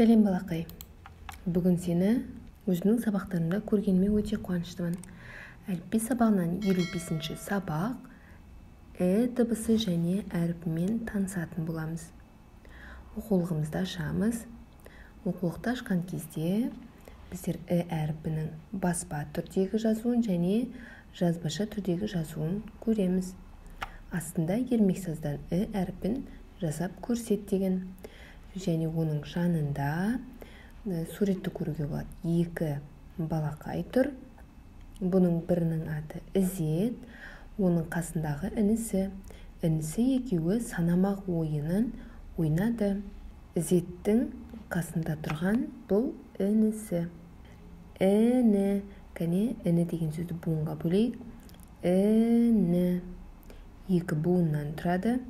Сәлем, балақай! Бүгін сені өзімнің сабақтарымда көргеніме өте қуаныштымын. Әліпби сабағынан 55-ші сабақ, «і» дыбысы және әрпімен танысатын боламыз. Оқулығымызды ашамыз. Оқулықты ашқан кезде біздер «і» әрпінің баспа түрдегі жазуын және жазбаша түрдегі жазуын көреміз. Астында «Ермексаздан «і» әрпін жасап көрсет» деген және оның жанында суретті көруге болады. Екі балақай тұр. Бұның бірінің аты Ізет, оның қасындағы інісі. Інісі екеуі санамақ ойынын ойнады. Ізеттің қасында тұрған бұл інісі. Іні, кәне, іні деген сөзді буынға бөлейік. Іні. Екі буыннан тұрады.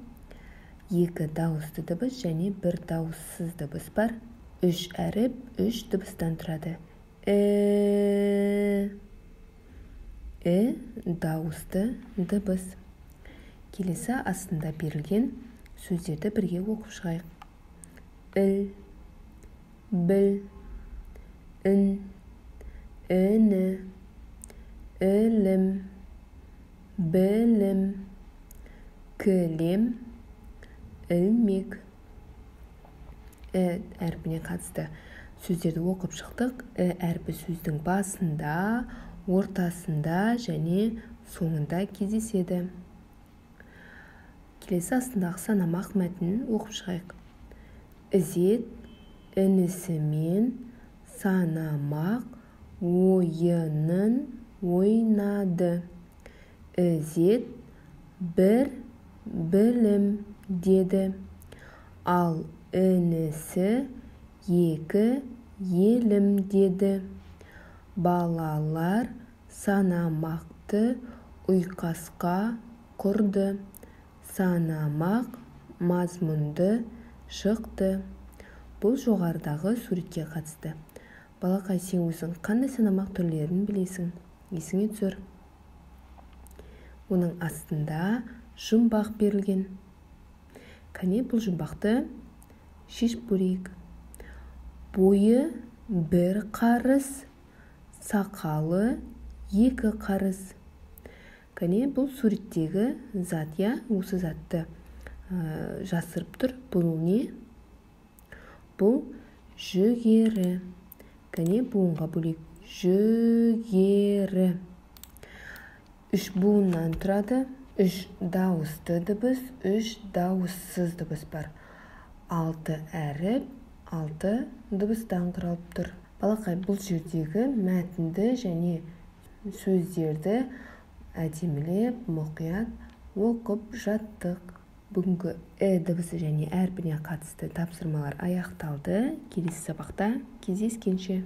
Екі дауысты дыбыс және бір дауыссыз дыбыс бар. Үш әріп, үш дыбыстан тұрады. І, і дауысты дыбыс. Келесі астында берілген сөздерді бірге оқып шығайық. Іл, біл, ін, іні, ілім, білім, кілем, ілмек. І әрпіне қатысты сөздерді оқып шықтық. І әрпі сөздің басында, ортасында және соңында кездеседі. Келесі астындағы санамақ мәтінін оқып шығайық. Ізет інісімен санамақ ойынын ойнады. Ізет бір білім деді, ал інісі екі елім деді. Балалар санамақты ұйқасқа құрды. Санамақ мазмұнды шықты. Бұл жоғарыдағы суретке қатысты. Балақай, сен өзің қандай санамақ түрлерін білесің? Есіңе түсір. Оның астында жұмбақ берілген. Кәне, бұл жұмбақты шешіп көрейік. Бойы бір қарыс, сақалы екі қарыс. Кәне, бұл суреттегі зат, иә, осы затты жасырып тұр. Бұл не? Бұл жүгері. Кәне, буынға бөлейік. Жүгері. Үш буыннан тұрады. Үш дауысты дыбыс, үш дауыссыз дыбыс бар. Алты әріп, алты дыбыстан құралып тұр. Балақай, бұл жердегі мәтінді және сөздерді әдемілеп, мұқият оқып жаттық. Бүгінгі «і» дыбысы және әрпіне қатысты тапсырмалар аяқталды. Келесі сабақта кездескенше.